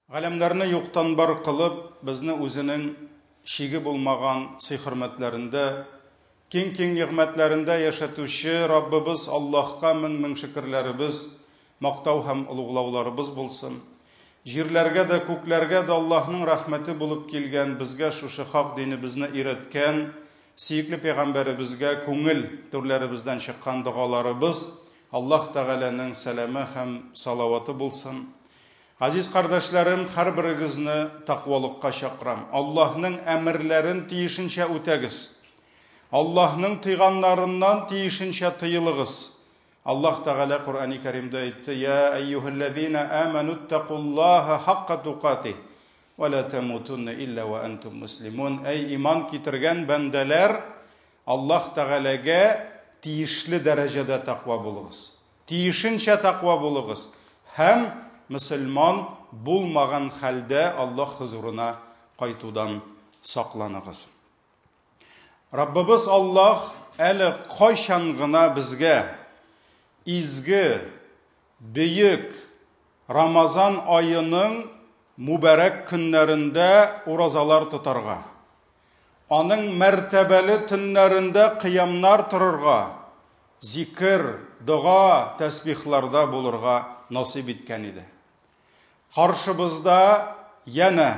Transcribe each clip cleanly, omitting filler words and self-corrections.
Галәмнәрне юктан бар кылып, безне үзенең чиге булмаган сый-хөрмәтләрендә, киң-киң нигъмәтләрендә яшәтүче Раббыбыз Аллаһка мең-мең шөкерләребез, мактау һәм олуглауларыбыз булсын. Җирләргә дә, күкләргә дә Аллаһның рәхмәте булып килгән, безгә шушы хак динебезне өйрәткән сөекле пәйгамбәребезгә күңел түрләребездән чыккан догаларыбыз, Аллаһ Тәгаләнең сәламе һәм салаваты булсын. Газиз кардәшләрем, һәрберегезне тәкъвалыкка чакырам. Аллаһның әмерләрен тиешенчә үтәгез. Аллаһның тыйганнарыннан тиешенчә тыелыгыз. Аллаһ Тәгалә Коръәни Кәримдә әйтте: "Я әйюһәлләзина амануттакуллаһа хакка тукатих ва ла тамутунна илля ва антум муслимун". Әй иман китергән бәндәләр, Аллаһ Тәгаләгә тиешле дәрәҗәдә тәкъва булыгыз. Тиешенчә тәкъва булыгыз һәм мөселман булмаган хәлдә Аллаһ хозурына кайтудан сакланыгыз. Раббыбыз Аллаһ әле кайчан гына безгә изге, бөек Рамазан аеның мүбәрәк көннәрендә уразалар тотарга, аның мәртәбәле төннәрендә кыямнар торырга, зикер, дога, тәсбихларда булырга насыйп иткән иде. Каршыбызда янә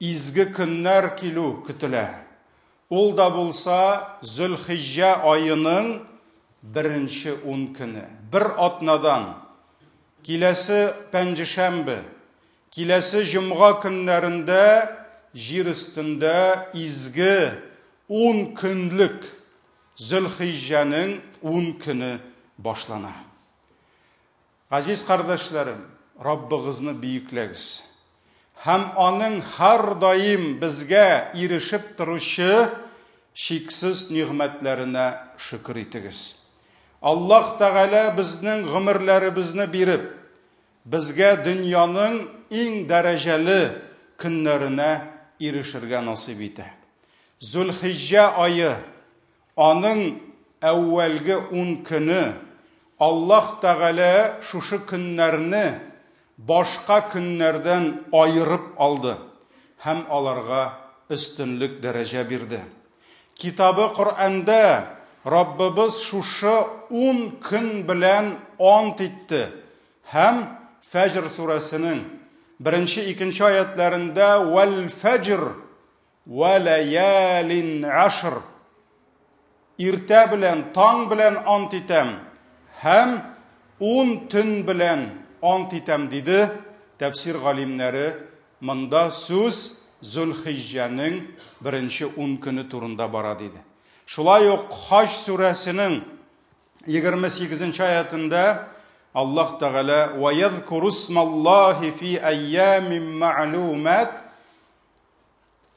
изге көннәр килү көтелә. Ул да булса Зөлхиҗҗә аеның беренче ун көне. Бер атнадан киләсе пәнҗешәмбе, киләсе җомга көннәрендә җир өстендә изге ун көнлек Зөлхиҗҗәнең ун көне башлана. Газиз кардәшләрем, Раббыгызны бөекләгез һәм аның һәрдаим безгә ирешеп торучы чиксез нигъмәтләренә шөкер итегез. Аллаһ Тәгалә безнең гомерләребезне биреп, безгә дөньяның иң дәрәҗәле көннәренә ирешергә насыйп итә. Зөлхиҗҗә ае, аның әүвәлге ун көне, Аллаһ Тәгалә шушы көннәрне башка көннәрдән аерып алды һәм аларга өстенлек дәрәҗә бирде. Китабы Коръәндә Раббыбыз шушы ун көн белән ант итте һәм Фәҗр сүрәсенең беренче, икенче аятләрендә Вәл фәҗр вә ләялин ашр Иртә белән, таң белән ант итәм һәм ун төн белән ант итәм, диде тәфсир галимнәре. Монда сүз Зөлхиҗҗәнең беренче ун көне турында бара, диде. Шулай ук Хаҗ сүрәсенең 28 нче аятында Аллаһ Тәгалә «Ва язкурусмаллаһи фи әйямин мәгълүмат»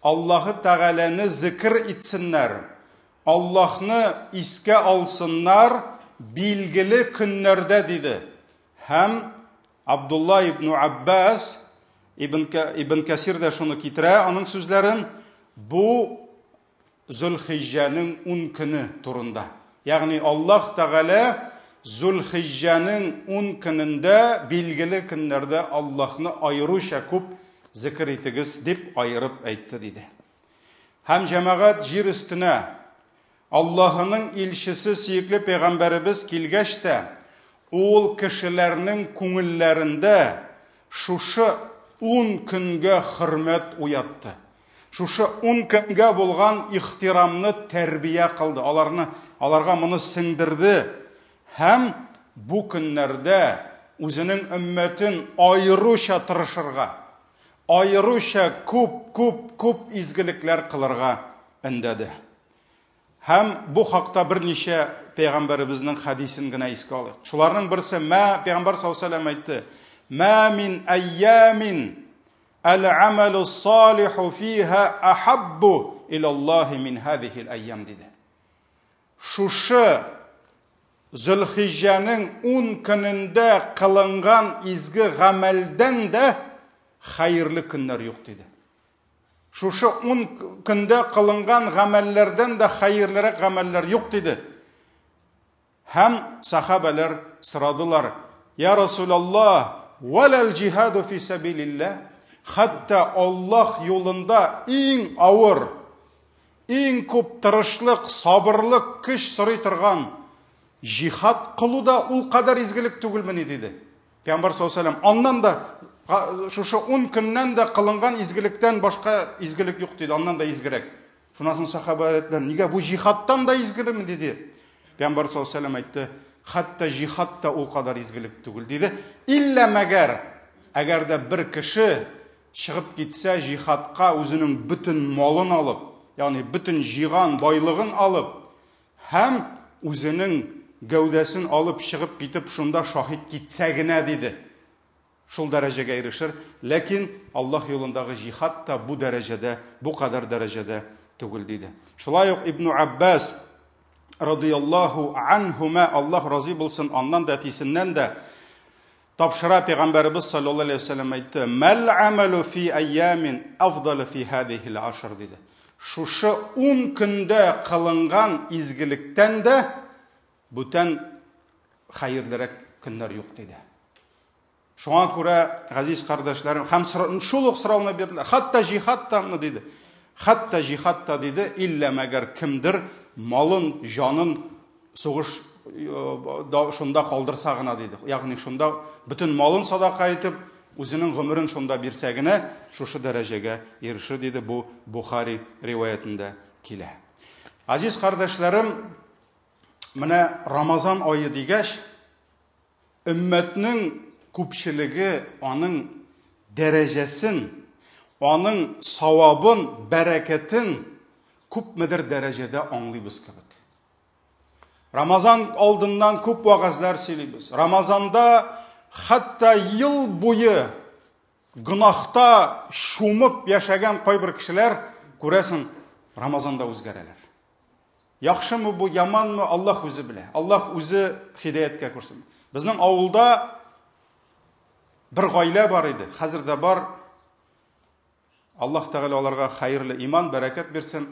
Аллаһы Тәгаләне зикр итсеннәр, Аллаһны искә алсыннар билгеле көннәрдә, диде. Һәм Абдулла ибн Аббас, Ибн, Ибн Кәсир дә шуны китерә, аның сүзләрен, бу Зөлхиҗҗәнең ун көне турында. Ягъни Аллаһ Тәгалә Зөлхиҗҗәнең ун көнендә, билгеле көннәрдә Аллаһны аеруча күп зикер итегез, дип аерып әйтте, диде. Һәм җәмәгать җир өстенә Аллаһының илчесе сөекле пәйгамбәребез килгәч тә, ул кешеләрнең күңелләрендә шушы ун көнгә хөрмәт уятты. Шушы ун көнгә булган ихтирамны тәрбия кылды, аларны, аларга моны сеңдерде һәм бу көннәрдә үзенең өммәтен аеруча тырышырга, аеруча күп, күп, күп изгелекләр кылырга өндәде. Һәм бу хакта берничә пәйгамбәребезнең хәдисен генә искә алыйк. Шуларның берсе, мә, пәйгамбәр саллаллаһу алейһи әйтте, "Мә мин әйямин әл-амалу салиху фиха ахаббу илаллаһи мин һазихил әйям" диде. Шушы Зөлхиҗҗәнең 10 көнендә кылынган изге гамәлдән дә хәерле көннәр юк диде. Шушы ун көндә кылынган гамәлләрдән дә хәерлерәк гамәлләр юк, диде. Һәм сахабәләр сорадылар: "Я Расулаллаһ, валал җиһаду фи сабилиллаһ?" Хәтта Аллаһ юлында иң авыр, иң күп тырышлык, сабырлык, көч сорый торган җихад кылу да ул кадәр изгелек түгелмени, диде. Пәйгамбәр саллаллаһу алейһи вәсәлләм аннан да шушы 10 көннән дә кылынган изгелектән башка изгелек юк диде, аннан да изгерәк. Шуннан соң сахаба әйттеләр, нигә бу җихадтан да изгелеме диде. Пәйгамбәр саллаллаһу алейһи вәсәлләм әйтте, хәтта җихад та ул кадәр изгелек түгел диде. Иллә мәгәр, әгәр дә бер кеше чыгып китсә җихадка үзенең бөтен малын алып, ягъни бөтен җыйган байлыгын алып һәм үзенең гәүдәсен алып чыгып китеп шунда шаһит китсә генә диде. Шул дәрәҗәгә ирешер. Ләкин Аллаһ юлындагы җихад та бу дәрәҗәдә, бу кадәр дәрәҗәдә түгел, диде. Шулай ук Ибну Аббас радияллаһу анһума, Аллаһ разый булсын аннан да, әтисеннән дә, тапшыра, пәйгамбәребез саллаллаһу алейһи вәсәлләм әйтте: "Мәл амалу фи айямин афдалу фи һадихил ашр" диде. Шушы 10 көндә кылынган изгелектән дә бүтән хәерлерәк көннәр юк, диде. Шуңа күрә, газиз кардәшләрем, һәм шул ук сорауны бирделәр. Хәтта җихад тамы, диде. Хәтта җихад та, диде, иллә мәгәр кемдер малын, җанын сугыш э, шунда калдырса гына, диде. Ягъни шунда бөтен малын садака итеп, үзенең гомерен шунда бирсә генә, шушы дәрәҗәгә ирешер, диде. Бу Бухари риваятендә килә. Азиз кардәшләрем, менә Рамазан ае дигәч, Өммәтнең күпчелеге аның дәрәҗәсен, аның савабын, бәрәкәтен күпмедер дәрәҗәдә аңлыйбыз кебек. Рамазан алдыннан күп вәгазьләр сөйлибез. Рамазанда хәтта ел буе гөнаһта чумып яшәгән кайбер кешеләр, күрәсең, Рамазанда үзгәрәләр. Яхшымы бу, яманмы, Аллаһ үзе белә. Аллаһ үзе хидаяткә күрсен. Безнең авылда бер гаилә бар иде, хәзер дә бар. Аллаһ Тәгалә аларга хәерле иман, бәрәкәт бирсен.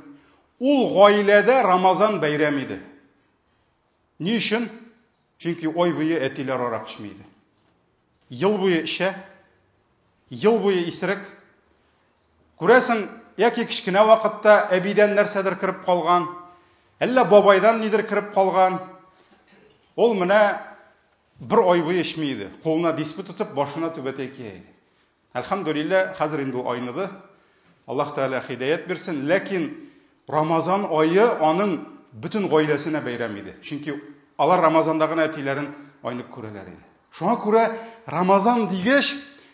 Ул гаиләдә Рамазан бәйрәм иде. Ни өчен? Чөнки ай буе әтиләр арак эчми иде. Ел буе эчә, ел буе исерек. Күрәсең, яки кечкенә вакытта әбидән нәрсәдер кереп калган, әллә бабайдан нидер кереп калган. Ул менә бер ай буе эчми иде. Кулына диспе тотып, башына түбәтәй кия иде. Әлхәмдүлилләһ, хәзер инде ул айныды. Аллаһ Тәгалә хидәят бирсен. Ләкин Рамазан ае аның бөтен гаиләсенә бәйрәм иде. Чөнки алар Рамазанда гына әтиләрен айнып күрәләр иде. Шуңа күрә Рамазан дигәч,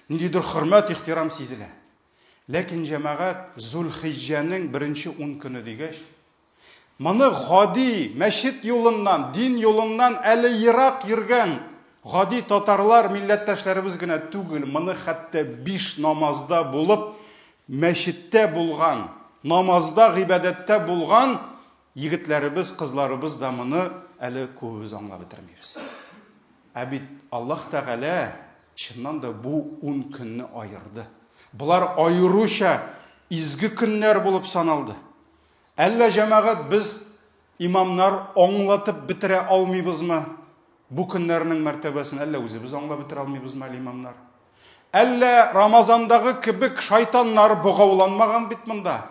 ниндидер хөрмәт, ихтирам сизелә. Ләкин җәмәгать Зулхиҗҗәнең беренче 10 көне дигәч, моны гади мәчет юлыннан, дин юлыннан әле ерак йөргән гади татарлар, милләттәшләребез генә түгел, моны хәтта биш намазда булып, мәчеттә булган, намазда, гыйбадәттә булган егетләребез, кызларыбыз да моны әле күбебез аңлап бетермибез. Ә бит Аллаһ Тәгалә чыннан да бу ун көнне аерды. Болар аеруча изге көннәр булып саналды. Әллә җәмәгать без имамнар аңлатып бетерә алмыйбызмы? Бу көннәрнең мәртәбәсен әллә үзебез аңлап бетерә алмыйбызмы әле имамнар? Әллә Рамазандагы кебек шайтаннар богауланмаган бит монда?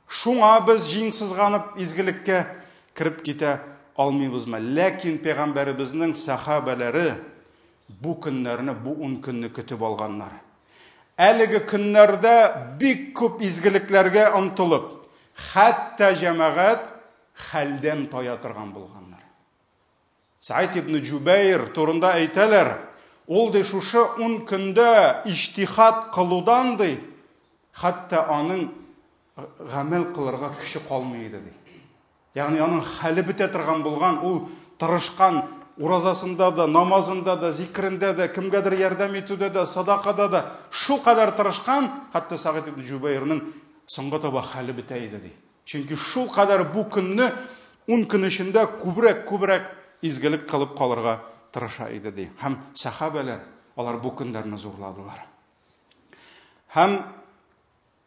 Шуңа без җиң сызганып изгелеккә кереп китә алмыйбызмы? Ләкин пәйгамбәребезнең сәхабәләре бу көннәрне, бу ун көнне көтеп алганнар. Әлеге көннәрдә бик күп изгелекләргә омтылып, хәтта җәмәгать хәлдән тая торган булганнар. Саид ибн Җубәйр турында әйтәләр, ул ди шушы ун көндә иҗтихад кылудан ди, хәтта аның гамәл кылырга көче калмый иде ди. Ягъни аның хәле бетә торган булган, ул тырышкан уразасында да, намазында да, зикрендә дә, кемгәдер ярдәм итүдә дә, садакада да шул кадәр тырышкан, хәтта Сагид ибн Җубәйрның соңга таба хәле бетә иде ди. Чөнки шул кадәр бу көнне ун көн эчендә күбрәк-күбрәк изгелек кылып калырга тырыша иде ди. Һәм сәхабәләр алар бу көннәрне зурладылар. Һәм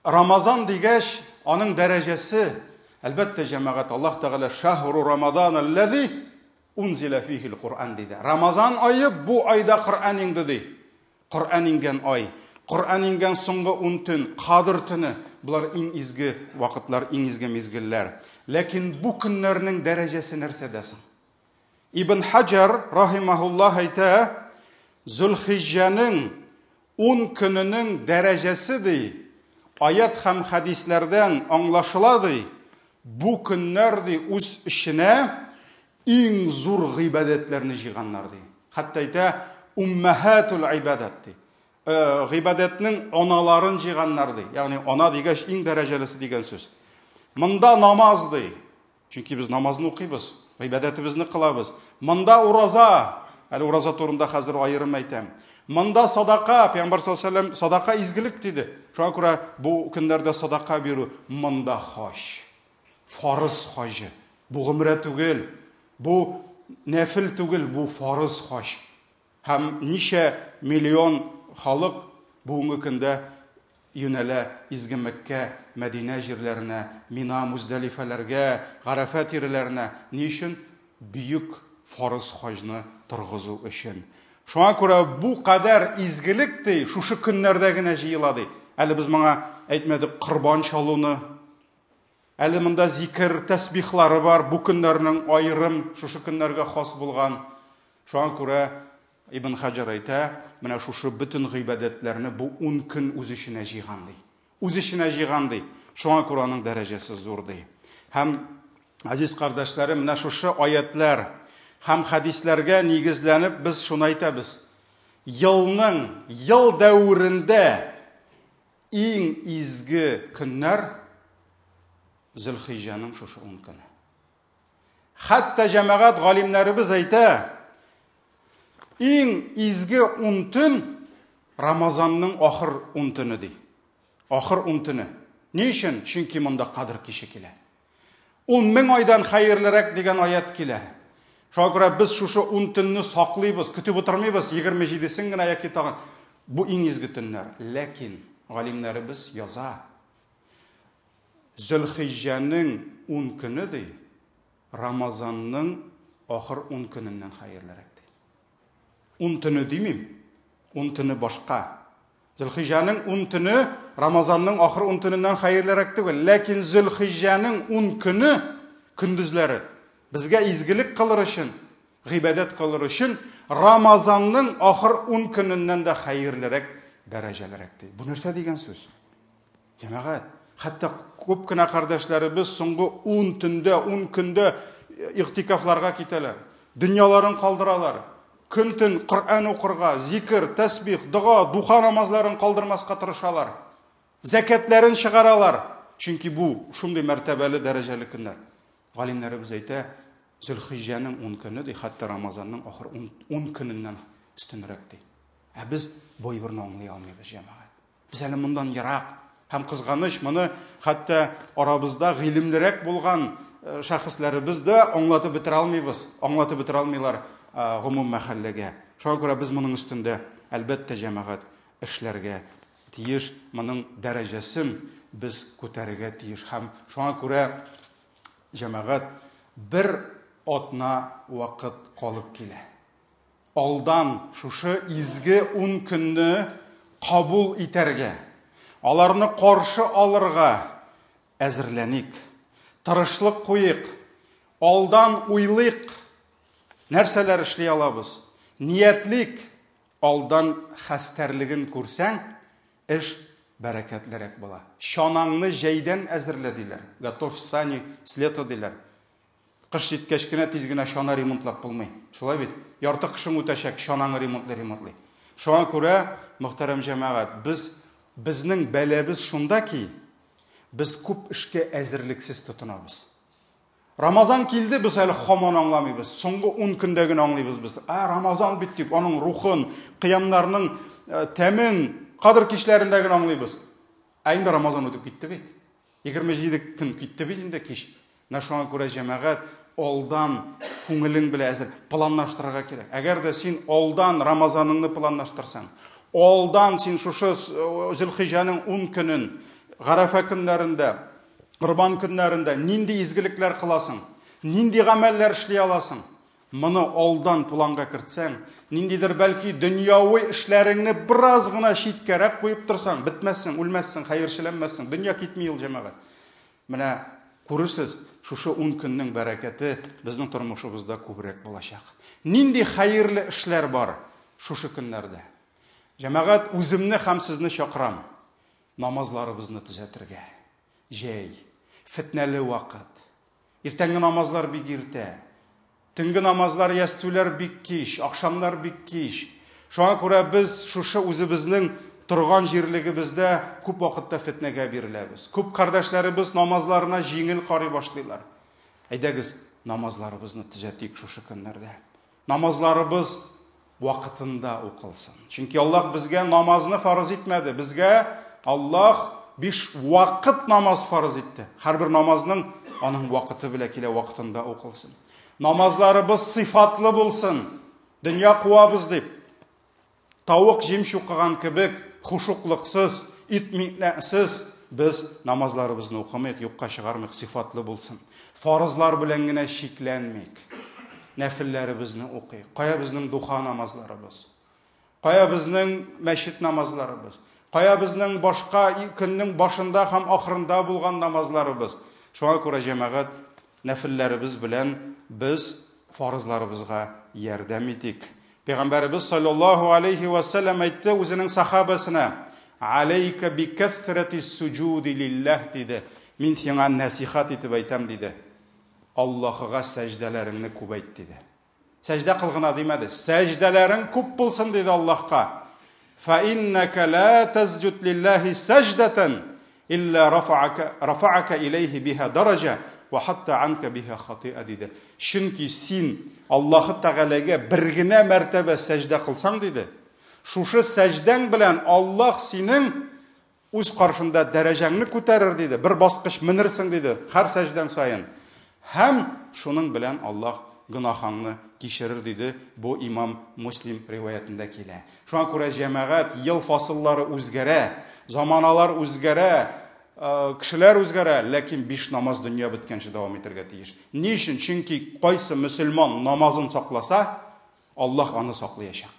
Рамазан дигәч, аның дәрәҗәсе, әлбәттә, җәмәгать, Аллаһ Тәгалә шәһру Рамазан аллази унзила фихил Куръан диде. Рамазан ае бу айда Коръән иңде ди. Коръән иңгән ай. Коръән иңгән соңгы ун төн, Кадр төне, болар иң изге вакытлар, иң изге мизгелләр. Ләкин бу көннәрнең дәрәҗәсе нәрсәдә соң? Ибн Хаҗар рахимахуллаһ әйтә, Зөлхиҗҗәнең ун көненең дәрәҗәсе ди, аят һәм хәдисләрдән аңлашыла ди, бу көннәр ди үз эченә иң зур гыйбадәтләрне җыйганнар ди. Хәтта әйтә, уммәһәтул гыйбадәт ди. Э, гыйбадәтнең аналарын җыйганнар ди. Ягъни ана дигәч иң дәрәҗәлесе дигән сүз. Монда намаз ди. Чөнки без намазны укыйбыз, гыйбадәтебезне кылабыз. Монда ураза, әле ураза турында хәзер аерым әйтәм. Монда садака, Пәйгамбәр саллаллаһу алейһи вәсәлләм садака изгелек диде. Шуңа күрә бу көннәрдә садака бирү, монда хаҗ. Фарыз хаҗы. Бу гомрә түгел, бу нәфил түгел, бу фарыз хаҗ. Һәм ничә миллион халык бүгенге көндә юнәлә изге Мәккә, Мәдинә җирләренә, Мина, Муздәлифәләргә, Гарәфә тиреләренә. Ни өчен? Бөек фарыз хаҗны торгызу өчен. Шуңа күрә бу кадәр изгелек ди, шушы көннәрдә генә җыела ди. Әле без моңа әйтмәдек корбан чалуны. Әле монда зикер, тәсбихлары бар, бу көннәрнең аерым шушы көннәргә хас булган. Шуңа күрә Ибн Хаҗар әйтә, менә шушы бөтен гыйбадәтләрне бу 10 көн үз эченә җыйган ди. Үз эченә җыйган ди. Шуңа күрә аның дәрәҗәсе зур ди. Һәм азиз кардәшләрем, менә шушы аятлар һәм хәдисләргә нигезләнеп без шуны әйтәбез. Елның ел дәверендә иң изге көннәр Зөлхиҗҗәнең шушы 10 көне. Хәтта җәмәгать галимнәребез әйтә, иң изге ун төн Рамазанның ахыр ун төне ди. Ахыр ун төне. Ни өчен? Чөнки монда кадр киче килә. Ун мең айдан хәерлерәк дигән аят килә. Шуңа күрә без шушы ун төнне саклыйбыз, көтеп утырмыйбыз, 27-сен генә яки тагын. Бу иң изге төннәр. Ләкин галимнәребез яза, Зөлхиҗҗәнең ун көне, ди, Рамазанның ахыр ун көненнән хәерлерәк, ди. Ун төне димим, ун төне башка. Зөлхиҗҗәнең ун төне Рамазанның ахыр ун төненнән хәерлерәк түгел, ләкин Зөлхиҗҗәнең ун көне көндезләре безгә изгелек кылыр өчен, гыйбадәт кылыр өчен Рамазанның ахыр ун көненнән дә хәерлерәк, дәрәҗәлерәк, ди. Бу нәрсә дигән сүз? Җәмәгать, хәтта күп кенә кардәшләребез соңгы 10 төндә, 10 көндә игътикафларга китәләр. Дөньяларын калдыралар. Көн-төн Коръән укырга, зикер, тәсбих, дога, духа намазларын калдырмаска тырышалар. Зәкәтләрен чыгаралар. Чөнки бу шундый мәртәбәле, дәрәҗәле көннәр. Галимнәребез әйтә, Зөлхиҗҗәнең 10 көне ди, хәтта Рамазанның ахыр 10 көненнән өстенрәк ди. Ә без бу әйберне аңлый алмыйбыз, җәмәгать. Без әле моннан ерак. Һәм кызганыч, моны хәтта арабызда гыйлемлерәк булган э, шәхесләребез дә аңлатып бетерә алмыйбыз, аңлатып бетерә алмыйлар э, гомум мәхәлләгә. Шуңа күрә без моның өстендә, әлбәттә, җәмәгать эшләргә тиеш, моның дәрәҗәсен без күтәрергә тиеш. Һәм шуңа күрә җәмәгать бер атна вакыт калып килә. Алдан шушы изге ун көнне кабул итәргә, аларны каршы алырга әзерләник. Тырышлык куйыйк, алдан уйлыйк, нәрсәләр эшли алабыз. Ниятлик, алдан хәстәрлеген күрсәң, эш бәрәкәтлерәк була. Чанаңны җәйдән әзерлә, диләр. Готовь сани с лета, диләр. Кыш җиткәч кенә тиз генә чана ремонтлап булмый. Шулай бит? Ярты кышың үтәчәк, чанаңны ремонтлый-ремонтлый. Шуңа күрә, мөхтәрәм җәмәгать, без безнең бәлабез шунда ки, без күп эшкә әзерлексез тотынабыз. Рамазан килде, без әле хаман аңламыйбыз. Соңгы 10 көндә генә аңлыйбыз без. Ә, Рамазан бит дип, аның рухын, кыямнарның э, тәмен кадр кичләрендә генә аңлыйбыз. Ә инде Рамазан үтеп китте бит. 27 көн китте бит инде кич. Менә шуңа күрә җәмәгать алдан күңелең белән әзер планлаштырырга кирәк. Әгәр дә син алдан Рамазаныңны планлаштырсаң, алдан син шушы Зөлхиҗәнең 10 көнен, Гарәфә көннәрендә, Корбан көннәрендә нинди изгелекләр кыласың, нинди гамәлләр эшли аласың? Моны алдан планга кертсәң, ниндидер бәлки дөньяви эшләреңне бераз гына читкәрәк куеп торсаң, бетмәссең, үлмәссең, хәерчеләнмәссең. Дөнья китми ул, җәмәгать. Менә күрерсез, шушы 10 көннең бәрәкәте безнең тормышыбызда күбрәк булачак. Нинди хәерле эшләр бар шушы көннәрдә? Җәмәгать, үземне һәм сезне чакырам намазларыбызны төзәтергә. Җәй, фетнәле вакыт. Иртәнге намазлар бик иртә. Төнге намазлар, ястүләр бик кич, ахшамнар бик кич. Шуңа күрә без шушы үзебезнең торган җирлегебездә күп вакытта фетнәгә биреләбез. Күп кардәшләребез намазларына җиңел карый башлыйлар. Әйдәгез, намазларыбызны төзәтик шушы көннәрдә. Намазларыбыз вакытында укылсын. Чөнки Аллаһ безгә намазны фарыз итмәде. Безгә Аллаһ биш вакыт намаз фарыз итте. Һәрбер намазның аның вакыты белән килә, вакытында укылсын. Намазларыбыз сыйфатлы булсын. Дөнья куабыз дип, тавык җим чукыган кебек, хушуклыксыз, итминәсез без намазларыбызны укымыйк, юкка чыгармыйк, сыйфатлы булсын. Фарызлар белән генә чикләнмик. Нәфелләребезне укыйк. Кая безнең духа намазларыбыз? Кая безнең мәчет намазларыбыз? Кая безнең башка көннең башында һәм ахырында булган намазларыбыз? Шуңа күрә, җәмәгать, нәфелләребез белән без фарызларыбызга ярдәм итик. Пәйгамбәребез саллаллаһу алейхи ва сәлләм әйтте үзенең сахабасына: "Алейка би кәсрәти суҗуди лиллаһ" диде. Мин сиңа нәсихат итеп әйтәм диде. Аллаһыга сәҗдәләреңне күбәйт диде. Сәҗдә кыл гына димәде. Сәҗдәләрең күп булсын диде Аллаһка. Фа иннака ла тасҗуд лиллаһи сәҗдәтән илля рафаака рафаака илейхи биха даража ва хатта анка биха хатиа диде. Чөнки син Аллаһы Тәгаләгә бер генә мәртәбә сәҗдә кылсаң диде, шушы сәҗдәң белән Аллаһ синең үз каршында дәрәҗәңне күтәрер диде, бер баскыч менерсең диде, һәр сәҗдәң саен. Һәм шуның белән Аллаһ гөнаһаңны кичерер диде, бу имам Муслим риваятендә килә. Шуңа күрә, җәмәгать, ел фасыллары үзгәрә, заманалар үзгәрә, кешеләр үзгәрә, ләкин биш намаз дөнья беткәнче дәвам итәргә тиеш. Ни өчен? Чөнки кайсы мөселман намазын сакласа, Аллаһ аны саклаячак.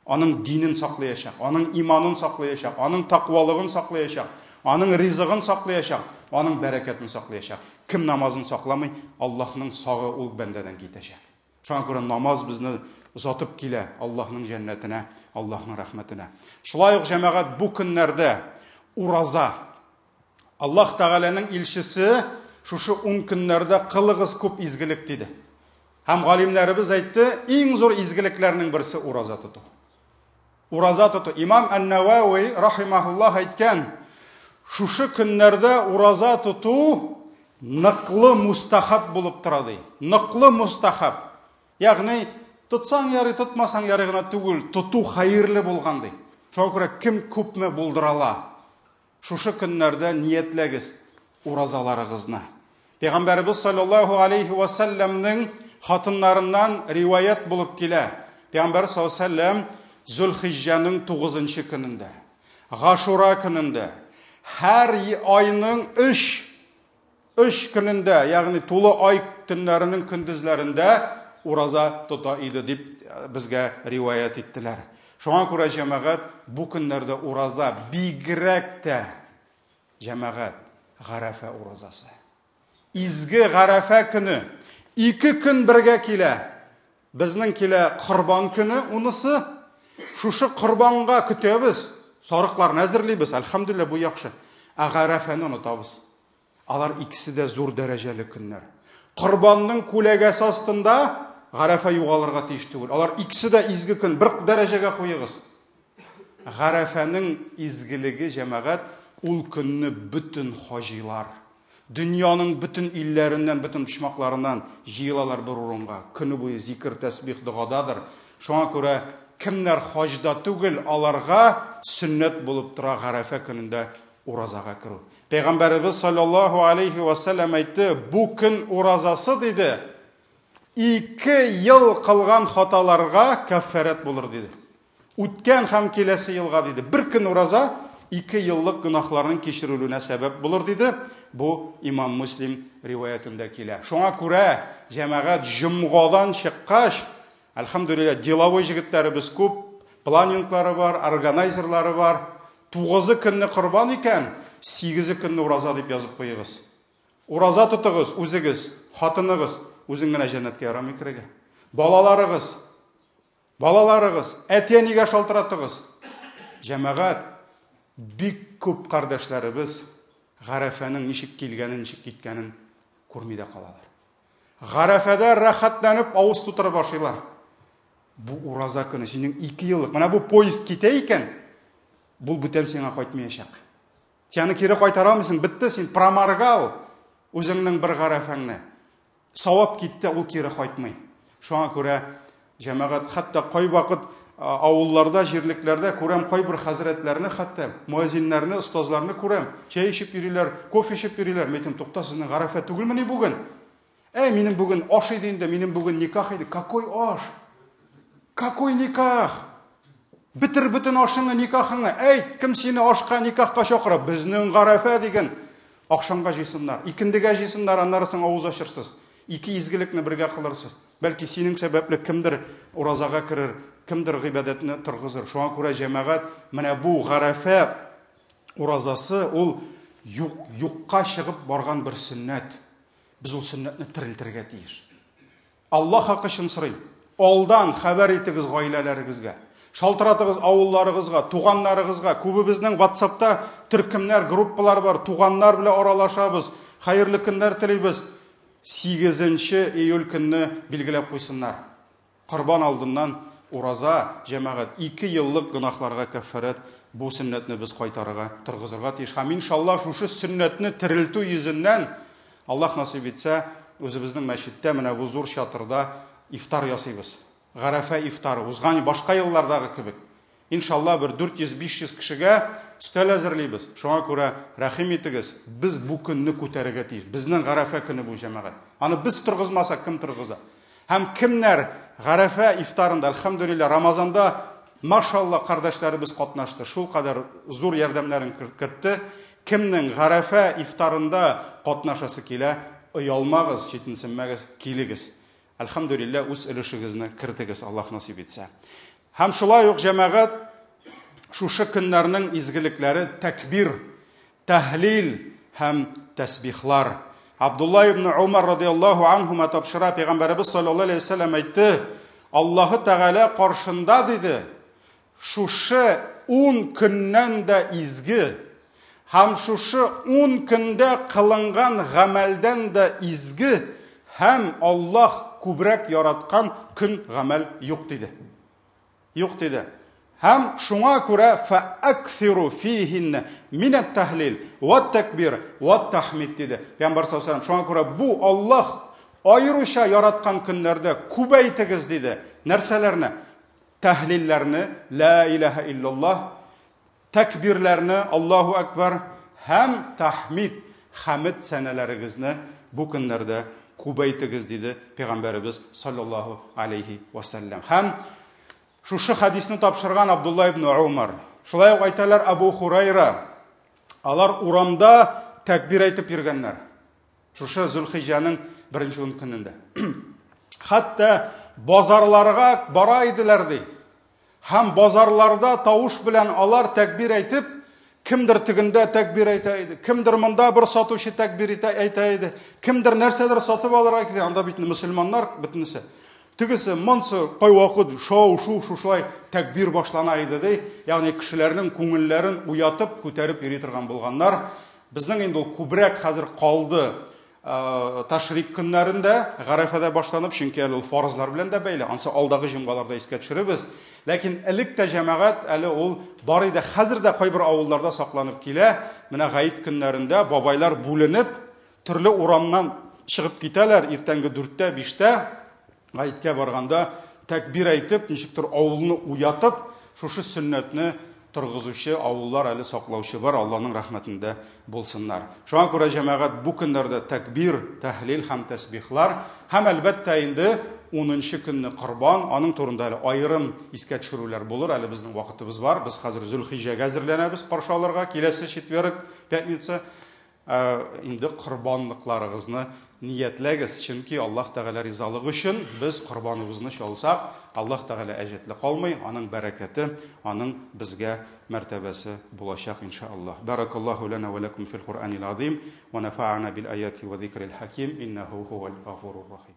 Аның динен саклаячак, аның иманын саклаячак, аның тәкъвалыгын саклаячак, аның ризыгын саклаячак, аның бәрәкәтен саклаячак. Кем намазын сакламый, Аллаһның сагы ул бәндәдән китәчәк. Шуңа күрә намаз безне озатып килә Аллаһның җәннәтенә, Аллаһның рәхмәтенә. Шулай ук, җәмәгать, бу көннәрдә ураза. Аллаһ Тәгаләнең илчесе шушы 10 көннәрдә кылыгыз күп изгелек диде. Һәм галимнәребез әйтте, иң зур изгелекләрнең берсе ураза тоту. Ураза тоту. Имам Ан-Навави рахимахуллах әйткән, шушы көннәрдә ураза тоту ныклы мустахаб булып тора ди. Ныклы мустахаб. Ягъни тотсаң ярый, тотмасаң ярый гына түгел, тоту хәерле булган ди. Шуңа күрә кем күпме булдыра ала, Шушы көннәрдә ниятләгез уразаларыгызны. Пәйгамбәребез саллаллаһу алейхи ва сәлләмнең хатыннарыннан риваять булып килә. Пәйгамбәр саллаллаһу сәлләм Зөлхиҗҗәнең 9 көнендә, Гашура көнендә, һәр айның 3 Өч көнендә, ягъни тулы ай төннәренең көндезләрендә ураза тота иде дип безгә риваять иттеләр. Шуңа күрә, җәмәгать, бу көннәрдә ураза бигрәк тә, җәмәгать, Гарәфә уразасы. Изге Гарәфә көне ике көн бергә килә. Безнең килә Корбан көне, унысы. Шушы корбанга көтәбез, сарыкларны әзерлибез, әлхәмдүлилләһ, бу яхшы. Ә Гарәфәне онытабыз. Алар икесе дә зур дәрәҗәле көннәр. Корбанның күләгәсе астында Гарәфә югалырга тиеш түгел. Алар икесе дә изге көн, бер дәрәҗәгә куегыз. Гарәфәнең изгелеге, җәмәгать, ул көнне бөтен хаҗилар, дөньяның бөтен илләреннән, бөтен почмакларыннан җыелалар бер урынга. Көне буе зикер, тәсбих, догададыр. Шуңа күрә кемнәр хаҗда түгел, аларга сөннәт булып тора Гарәфә көнендә уразага керү. Пәйгамбәребез саллаллаһу алейхи ва сәлләм әйтте, бу көн уразасы диде, ике ел кылган хаталарга кәффәрәт булыр диде. Үткән һәм киләсе елга диде. Бер көн ураза ике еллык гөнаһларның кичерелүенә сәбәп булыр диде. Бу Имам Муслим риваятендә килә. Шуңа күрә, җәмәгать, җомгадан чыккач, әлхәмдүлилләһ, деловой җегетләребез күп, планинглары бар, органайзерлары бар. 9 көнне корбан икән, 8 көнне ураза дип язып куегыз. Ураза тотыгыз үзегез, хатыныгыз, үзең генә җәннәткә ярамый керергә. Балаларыгыз, балаларыгыз, әти-әнигә шалтыратыгыз. Җәмәгать, бик күп кардәшләребез Гарәфәнең ничек килгәнен, ничек киткәнен күрми дә калалар. Гарәфәдә рәхәтләнеп авыз тутырып ашыйлар. Бу ураза көне синең 2 еллык. Менә бу поезд китә икән, бу бүтән сиңа кайтмаячак. Син аны кире кайтара алмыйсың, бетте, син проморгал үзеңнең бер гарәфәңне. Савап китте, ул кире кайтмый. Шуңа күрә, җәмәгать, хәтта кайвакыт авылларда, җирлекләрдә күрәм кайбер хәзрәтләрне, хәтта муәзиннәрне, остазларны күрәм. Чәй эчеп йөриләр, кофе эчеп йөриләр. Мин әйтәм, тукта, сезнең гарәфә түгелмени бүген? Әй, минем бүген аш иде инде, минем бүген никах иде. Какой аш? Какой никах? Бетер бөтен ашыңны, никахыңны. Әйт, кем сине ашка, никахка чакыра? Безнең гарәфә диген. Ахшамга җыйсыннар, икендегә җыйсыннар, аннары соң авыз ачырсыз. Ике изгелекне бергә кылырсыз. Бәлки синең сәбәпле кемдер уразага керер, кемдер гыйбадәтне торгызыр. Шуңа күрә, җәмәгать, менә бу гарәфә уразасы ул юк, юкка чыгып барган бер сөннәт. Без ул сөннәтне терелтергә тиеш. Аллаһ хакы өчен сорыйм, алдан хәбәр итегез гаиләләрегезгә. Шалтыратыгыз авылларыгызга, туганнарыгызга. Күбебезнең WhatsAppта төркемнәр, группалар бар, туганнар белән аралашабыз. Хәерле көннәр телибез. 8 июль көнне билгеләп куйсыннар. Корбан алдыннан ураза, җәмәгать, 2 еллык гөнаһларга кәффарәт, бу сөннәтне без кайтарырга, торгызырга тиеш. Һәм иншаллаһ шушы сөннәтне терелтү йөзеннән Аллаһ насыйп итсә, үзебезнең мәчеттә менә бу зур чатырда ифтар ясыйбыз. Гарәфә ифтары, узган башка еллардагы кебек. Иншалла, бер 400-500 кешегә өстәл әзерлибез. Шуңа күрә рәхим итегез, без бу көнне күтәрергә тиеш. Безнең Гарәфә көне бу, җәмәгать. Аны без торгызмасак, кем торгыза? Һәм кемнәр Гарәфә ифтарында, әлхәмдүлилләһ, Рамазанда, машалла, кардәшләребез катнашты. Шул кадәр зур ярдәмнәрен кертте. Кемнең Гарәфә ифтарында катнашасы килә, оялмагыз, читенсенмәгез, килегез. Әлхәмдүлилләһ, үз өлешегезне кертегез, Аллаһ насыйп итсә. Һәм шулай ук, җәмәгать, шушы көннәрнең изгелекләре тәкбир, тәһлил һәм тәсбихлар. Абдулла ибн Умар радияллаһу анһума тапшыра, Пәйгамбәребез саллаллаһу алейһи ва сәлләм әйтте, Аллаһы Тәгалә каршында, диде, шушы 10 көннән дә изге һәм шушы 10 көндә кылынган гамәлдән дә изге һәм Аллаһ күбрәк яраткан көн гамәл юк, диде. Юк, диде. Һәм шуңа күрә фәакфиру фихинне минәт тәһлил ва тәкбир ва тәхмид, диде. Пәйгамбәр саллаллаһу алейһи ва сәлләм, шуңа күрә бу Аллаһ аеруча яраткан көннәрдә күбәйтегез, диде. Нәрсәләрне? Тәһлилләрне, ла илаһа иллаллаһ, тәкбирләрне, Аллаһу акбар, һәм тәхмид, хәмид сәнәләрегезне бу көннәрдә күбәйтегез, диде Пәйгамбәребез саллаллаһу алейхи ва сәлләм. Һәм шушы хәдисне тапшырган Абдулла ибн Умар, шулай ук әйтәләр Абу Хурайра, алар урамда тәкбир әйтеп йөргәннәр. Шушы Зөлхиҗәнең беренче ун көнендә. Хәтта базарларга бара иделәр ди. Һәм базарларда тавыш белән алар тәкбир әйтеп, кемдер тегендә тәкбир әйтә иде, кемдер монда бер сатучы тәкбир әйтә иде, кемдер нәрсәдер сатып алырга килә, анда бит мөселманнар бөтенесе. Тегесе, монсы кайвакыт шау-шу шушылай тәкбир башлана иде ди. Ягъни кешеләрнең күңелләрен уятып, күтәреп йөри торган булганнар. Безнең инде ул күбрәк хәзер калды ташрик көннәрендә, Гарәфәдә башланып, чөнки әле ул фарызлар белән дә бәйле, ансы алдагы җомгаларда искә төшеребез. Ләкин элек тә җәмәгать әле ул бар иде, хәзер дә кайбер авылларда сакланып килә. Менә гаит көннәрендә бабайлар бүленеп, төрле урамнан чыгып китәләр, иртәнге 4-тә, 5-тә гаеткә барганда тәкбир әйтеп, ничектер авылны уятып, шушы сөннәтне торгызучы авыллар әле саклаучы бар, Алланың рәхмәтендә булсыннар. Шуңа күрә җәмәгать бу көннәрдә тәкбир, тәһлил һәм тәсбихлар һәм әлбәттә инде 10 көнне корбан, аның турында әле аерым искә төшерүләр булыр, әле безнең вакытыбыз бар. Без хәзер Зөлхиҗәгә әзерләнәбез каршы алырга, киләсе четверг, пятница. инде корбанлыкларыгызны ниятләгез, чөнки Аллаһ Тәгалә ризалыгы өчен без корбаныбызны чалсак, Аллаһ Тәгалә әҗәтле калмый, аның бәрәкәте, аның безгә мәртәбәсе булачак, иншаАллаһ. Бәрәкаллаһу ләнә вә ләкүм фил Куръанил азим, вә нәфәәнә бил аяти вә зикрил хаким, иннәһу һуәл гафурур рахим.